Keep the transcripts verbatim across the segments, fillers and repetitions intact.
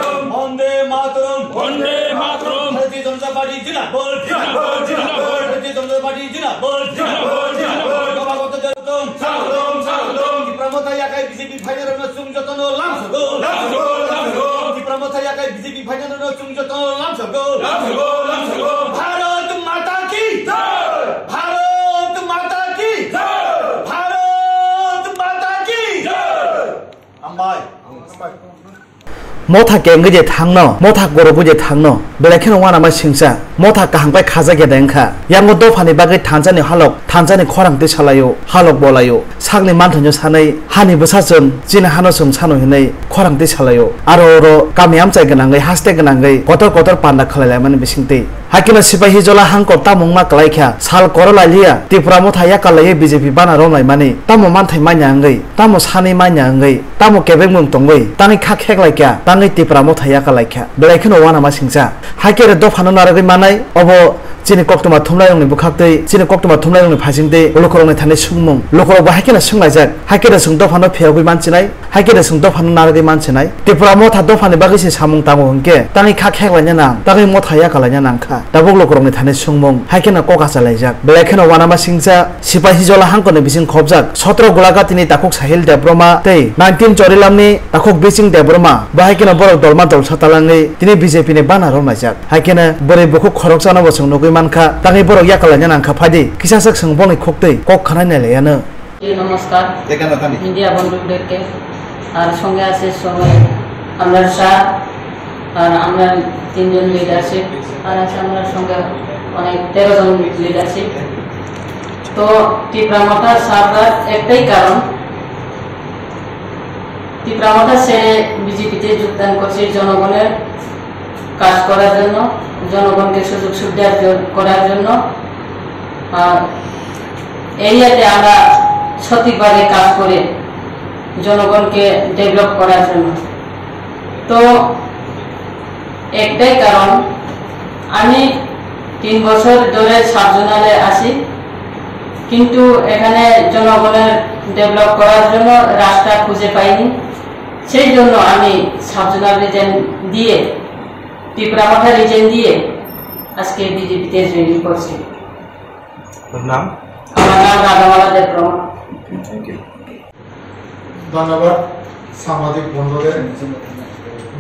বন্দে মাতরম। বন্দে মাতরম। ভারতীয় জনতা পার্টি জিন্দাবাদ। জিন্দাবাদ, জিন্দাবাদ। ভারতীয় জনতা পার্টি জিন্দাবাদ। জিন্দাবাদ, জিন্দাবাদ। নবাগত জনগণ স্বাগতম, স্বাগতম। ত্রিপুরা মথা এলাকায় বিজেপি ফাইনাল রণসুং যতন লামসগো। লামসগো, লামসগো। ত্রিপুরা মথা এলাকায় বিজেপি ফাইনাল রণসুং যতন লামসগো। লামসগো, লামসগো। ভারত মাতা কি জয়। ভারত মাতা কি জয়। ভারত মাতা কি জয়। Hambai. Motha kengwi je thangno, motha korogwi je thangno, belai kheno uanama singcha, motha kaham khe khajak ya de wngkha. Yango dophani bagwi thansani halok, thansani khorang twi salaio, halok bolaio, sakni manthaino sanwi, hani bwsa chwng, chini hano chwng sano hinwi khorang twi salaio. Aro oro kami amchai gwnangwi, haste gwnangwi, kotor kotor panda khlai laimani bisingtwi. Hakhe no sipahi jola hangkor tamo wngma kwlai kha, sal koro lai liya, Tripura motha yakal laiwi B J P bana romlaimani, tamo manthai manya wngwi, tamo sanwi manya wngwi, tamo kebengmung tongwi, tangwi kha kheklai kha, tangwi Tripura motha yakal lai kha, belai kheno uanama singcha. Hakhe re dophano narwgwi manai, obo chini koktwma thumlairokni bwkhaktwi, chini koktwma thumlairokni phaisingtwi, lukurokni thani swngmung, lukurok bo hakhe no swnglaijak, hakhe re chwng dophano phiyogwi manchinai. Hakhe da chwng dophano narwgwi manchinai. Tripura motha dophani bagwi se samung tango hwnkhe, tangwi kha kheklaina nang, tangwi motha yakalaina nang kha. Tabuk lukurokni thani swngmung, hai kheno kok achalaijak. Belai kheno uanama singcha, sipahi jola hangkorni bising khopjak. Sotro Golagatini takhuk Sahil Debbarma tei nineteen Chorilamni takhuk Biching Debbarma. Bo hai kheno borok dolma dolsa talangwi tini B J P ni bana romlaijak. Hai kheno bwrwi bukhuk khoroksano bo chwng nugwi mankha. Tangwi borok yakalaina nang kha phaidi. Kisa sak chwng boni khuktwi kok khanai nailaiyano. নমস্কার। এখানে ওখানে। মিডিয়া বন্ধুদেরকে, আর সঙ্গে আছে সবাই, আমরার স্যার, আর আমরা তিনজন লিডারশিপ, আর আছে আমরার সঙ্গে অনেক তেরো জন লিডারশিপ। তো টিপ্রা মথা ছাড়ার একটাই কারণ, টিপ্রা মথা ছেড়ে বিজেপিতে যোগদান করছি জনগণের কাজ করার জন্য, জনগণকে সুযোগ সুবিধা জ-, করার জন্য। আর এরিয়াতে আমরা সঠিকভাবে কাজ করে জনগণকে ডেভেলপ করার জন্য। তো একটাই কারণ, আমি তিন বছর ধরে সাব জোনালে আছি, কিন্তু এখানে জনগণের ডেভেলপ করার জন্য রাস্তা খুঁজে পাইনি। সেই জন্য আমি সাব জোনাল রিজাইন দিয়ে, টিপ্রা মথা রিজাইন দিয়ে আজকে বিজেপিতে জয়েন করছি। আপনার নাম? আমার নাম রাধামালা দেববর্মা। Thank you. ধন্যবাদ সাংবাদিক বন্ধুদের।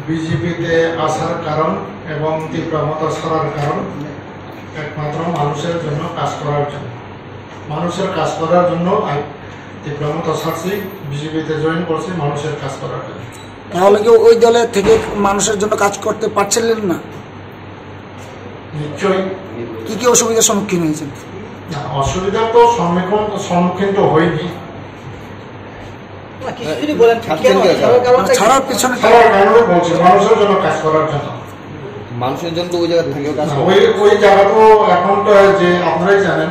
বিজেপিতে আসার কারণ এবং টিপ্রা মথা ছাড়ার কারণ একমাত্র মানুষের জন্য কাজ করার জন্য। মানুষের কাজ করার জন্য আই-, টিপ্রা মথা ছাড়ছি, বিজেপিতে জয়েন করছি মানুষের কাজ করার জন্য। তাহলে কি ওই দলে থেকে মানুষের জন্য কাজ করতে পারছিলেন না? নিশ্চয়ই। কি কি অসুবিধার সম্মুখীন হয়েছেন? না, অসুবিধার তো সম্মুখীন, সম্মুখীন তো হয়নি। না, কিছু যদি বলেন, ছাড়ছেন কেন? কি কারণে? ছাড়ার কারণটা কি? ছাড়ার পিছনে ছাড়ার কারণে বলছি, মানুষের জন্য কাজ করার জন্য। মানুষের জন্য তো ওই জায়গা থেকে কাজ না, করে। ওই, ওই জায়গা তো এখন তো যে আপনারাই জানেন,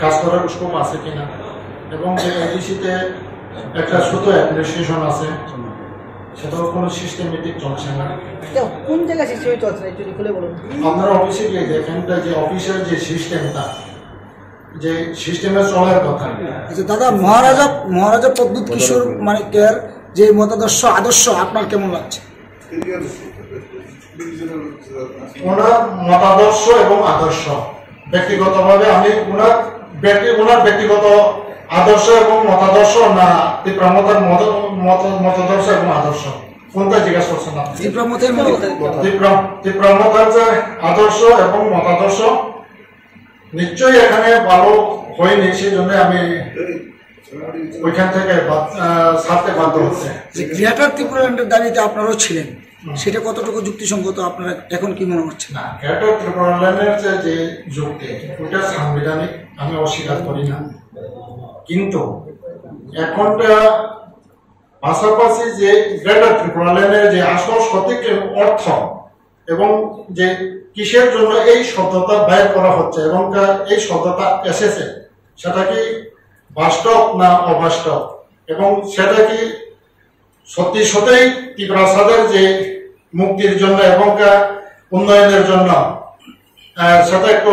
কাজ করার স্কোপ আছে কিনা, এবং যে এডিসিতে একটা ছোট অ্যাডমিনিস্ট্রেশন আছে, সেটাও কোনো সিস্টেমেটিক চলছে না। এটা কোন জায়গায় সিস্টেমে চলছে না, একটু খুলে বলুন। আপনারা অফিসে গিয়ে দেখেন, এটা যে অফিসের যে সিস্টেমটা, যে সিস্টেমে চলার কথা। আচ্ছা দাদা, মহারাজা, মহারাজা প্রদ্যুৎ কিশোর মানিক্যের যে মতাদর্শ, আদর্শ আপনার কেমন লাগছে? ওনার মতাদর্শ এবং আদর্শ, ব্যক্তিগতভাবে আমি ওনার ব্যক্তি-, ওনার ব্যক্তিগত আদর্শ এবং মতাদর্শ না টিপ্রা মথার মত-, মত-, মতাদর্শ এবং আদর্শ, কোনটা জিজ্ঞাসা করছেন আপনি? টিপ্রা মথার মত- টিপ্রা, টিপ্রা মথার যে আদর্শ এবং মতাদর্শ নিশ্চয়ই এখানে ভালো হয়নি, সেই জন্য আমি ওইখান থেকে বাদ-, আহ, ছাড়তে বাধ্য হচ্ছে। যে গ্রেটার ত্রিপুরাল্যান্ডের দাবিতে আপনারাও ছিলেন, হুম। সেটা কতটুকু যুক্তিসঙ্গত, আপনারা এখন কি মনে হচ্ছে? না, গ্রেটার ত্রিপুরাল্যান্ডের যে, যে যুক্তি, ওইটা সাংবিধানিক, আমি অস্বীকার করি না। কিন্তু এখনটা পাশাপাশি যে গ্রেটার ত্রিপুরাল্যান্ডের যে আসল সঠিক অর্থ এবং যে কিসের জন্য এই শব্দটা ব্যয় করা হচ্ছে এবং তা এই শব্দটা এসেছে, সেটা কি বাস্তব না অবাস্তব, এবং সেটা কি সত্যি সত্যিই তিপ্রাসাদের যে মুক্তির জন্য এবং তা উন্নয়নের জন্য, আহ, সেটা একটু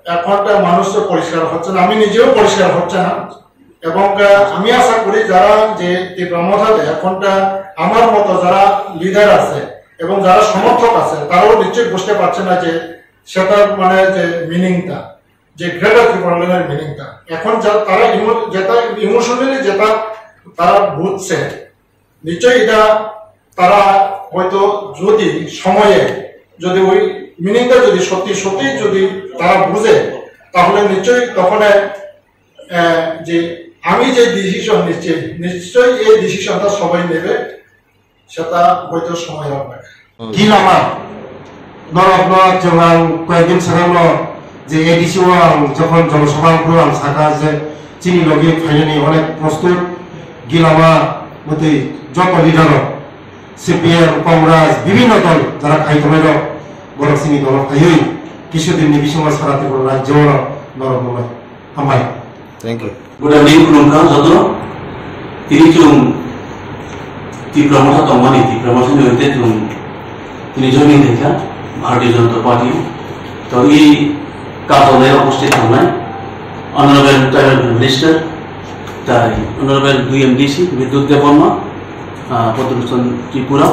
এখনটা মানুষ তো পরিষ্কার হচ্ছে না, আমি নিজেও পরিষ্কার হচ্ছে না। এবং, আহ, আমি আশা করি যারা যে টিপ্রা মথাতে এখনটা আমার মতো যারা লিডার আছে, এবং যারা সমর্থক আছে, তারাও নিশ্চয়ই বুঝতে পারছে না যে সেটার মানে যে মিনিংটা, যে গ্রেটার ত্রিপুরাল্যান্ডের মিনিংটা। এখন যা-, তারা ইমো-, যেটা ইমোশনালি যেটা তারা বুঝছে, নিশ্চয়ই এটা তারা হয়তো যদি সময়ে যদি ওই মিনিংটা যদি সত্যি সত্যি যদি তারা বুঝে, তাহলে নিশ্চয়ই তখন, আহ, যে আমি যে ডিসিশন নিচ্ছি, নিশ্চয়ই এই ডিসিশনটা সবাই নেবে, সেটা হয়তো সময় লাগবে। Gilama, norokno chwng ang koyekdin swkangno je A D C o ang jokhon jonosabha phuru ang sakha je chini logi phainani onek prostut, Gilama, bwtwi joto leader rok, C P M, Congress, bibhinno dol jara khai tongnai rok, borok chini dolo phaiwi kisa dinni bisingo sara Tripura rajyo o norok nungnai. Hambai. Thank you. Good evening, khulumkha joto. Tini chwng Tipra Motha tongmani, Tipra Mothani hoite chwng tini joining khaikha Bharatiya Janata Party. To i katonai upsthit tongnai Honorable Tribal Minister, tai Honorable dui M D C Bidyut Debbarma, ah, Padma Bhushan Tripura,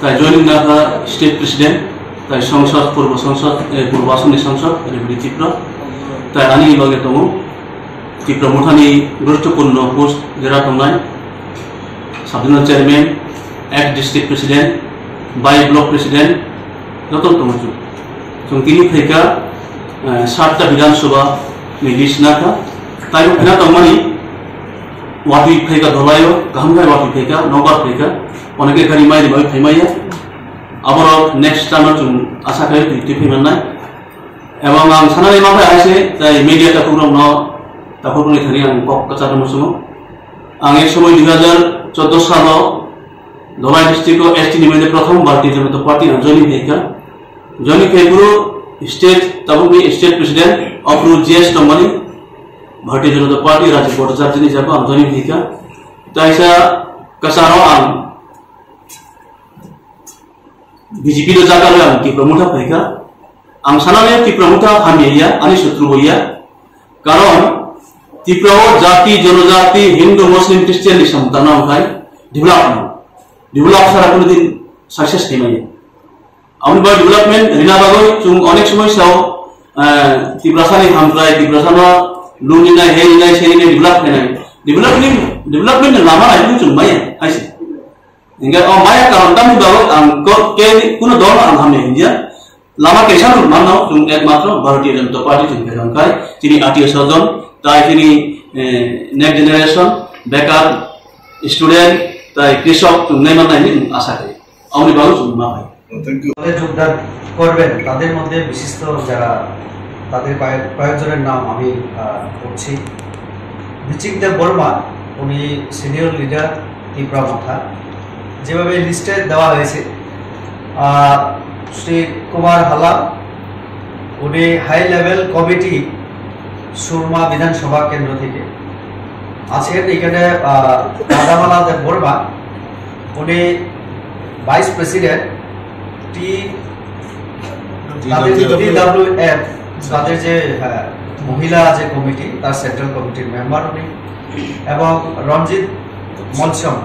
tai joining nakha State President, tai Sangsad, Purbo Sangsad, eh, Purbo Assam ni Sangsad, Ribri Tripura, tai ani loge tongo Tipra Mothani guruttopurno post jera tongnai, Sub Zonal Chairman, Ex District President, Vice Block President, joto tongo chwng. Chwng tini phaikha, eh, satta Bidhan Sabha ni list nakha, tai bo phina tongmani, watwi phaikha Dholaio, kaham khai watwi phaikha, nokbar phaikha, oneke gari mai rimai phaimaya. Aborok next term o chwng asa khai twi twi phaimannai. Ebong ang sanani ma bai aise, tai media takhuk rokno, takhuk rokni thani ang kok kwchar muchungo. Ang ek somoi dui hajar choudo salo Dholai district o S T ni mane prothom Bharatiya Janata Party ang joining khaikha. Joining khai boro state, tabukni state president, aphuru G S tongmani, Bharatiya Janata Party, Rajiv Bhattacharya ni jaga ang joining khaikha. Taisa kwcharo ang B J P no jaga rwi ang Tipra Motha phaikha. Ang sanani Tipra Motha hamya ya, ani sotru bo ya. Karon Tipra o jati, jonojati, Hindu, Muslim, Christian ni samung tangna wngkhai develop no. Develop sara kono din success khaimaya. Aboni bagwi development rina bagwi chwng onek somoi sao, eh, Tiprasani hamkrai, Tiprasano luni nai, hei nai, sei nai develop khainai. Develop ni, development ni lama nai chwng maya, haise. Hingke o maya karon tamni bagwi ang ko-, ke kuno dol ang hamya hinjya. Lama kaisa rok manno chwng ekmatro Bharatiya Janata Party chwng khe rwngkhai, chini atio swajon, tai chini, eh, next generation, bekar, student, tai krisok chwng nai mannai hinwi chwng asa khe. Aboni bagwi chwng ma bai. Thank you. দলে যোগদান করবেন, তাদের মধ্যে বিশিষ্ট যারা, তাদের কয়েক, কয়েকজনের নাম আমি, আহ, বলছি। বিচিক দেব বর্মা, উনি সিনিয়র লিডার তিপ্রা মথা, যেভাবে লিস্টে দেওয়া হয়েছে, আহ, শ্রী কুমার হালা, উনি হাই লেভেল কমিটি সুরমা বিধানসভা কেন্দ্র থেকে আছেন। এখানে, আহ, রাধামালা দেব বর্মা, উনি ভাইস প্রেসিডেন্ট টি, তাদের টি ডাব্লিউ এফ, তাদের যে, আহ, মহিলা যে কমিটি, তার সেন্ট্রাল কমিটির মেম্বার উনি, এবং রঞ্জিত মলসম,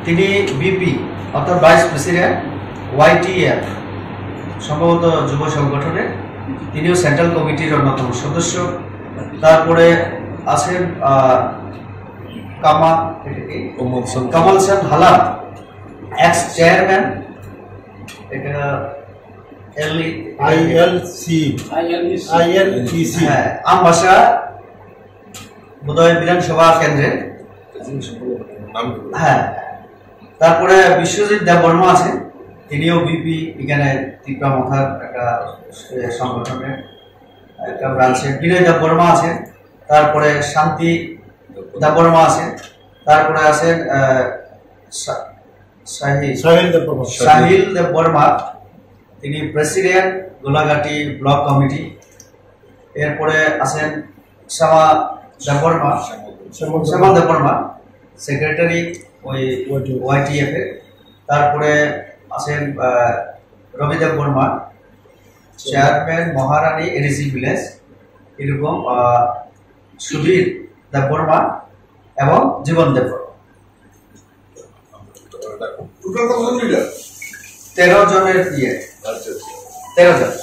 তিনি ভিপি অর্থাৎ ভাইস প্রেসিডেন্ট ওয়াইটিএফ, সম্ভবত যুব সংগঠনের, তিনিও সেন্ট্রাল কমিটির অন্যতম সদস্য। তারপরে আছেন, আহ, কামা-, এটা কি? কমল সেন। কমল সেন হালার, এক্স চেয়ারম্যান, এটা এল-, আইএলসি। আইএলসি। হ্যাঁ, আমবাসা বোধহয় বিধানসভা কেন্দ্রে। হ্যাঁ, তারপরে বিশ্বজিৎ দেববর্মা আছে, তিনিও ভিপি এখানে তিপ্রা মথার একটা, এ, সংগঠনের একটা ব্রাঞ্চে। বিনয় দেববর্মা আছে, তারপরে শান্তি দেববর্মা আছে, তারপরে আছেন, আহ, সা-, সাহিল। সাহিল দেববর্মা। সাহিল দেববর্মা, তিনি প্রেসিডেন্ট গোলাঘাটি ব্লক কমিটি। এরপরে আছেন শ্যামা দেববর্মা, শ্যামল দেববর্মা। শ্যামল দেববর্মা, সেক্রেটারি ওই ওয়াইটিএফ। ওয়াইটিএফ এর। তারপরে আছেন, আহ, রবি দেববর্মা, চেয়ারম্যান মহারানী এডিসি ভিলেজ, এরকম, আহ, সুধীর দেববর্মা এবং জীবন দেববর্মা। টোটাল কতজন লিডার? তেরো জনের ইয়ে, তেরো জন।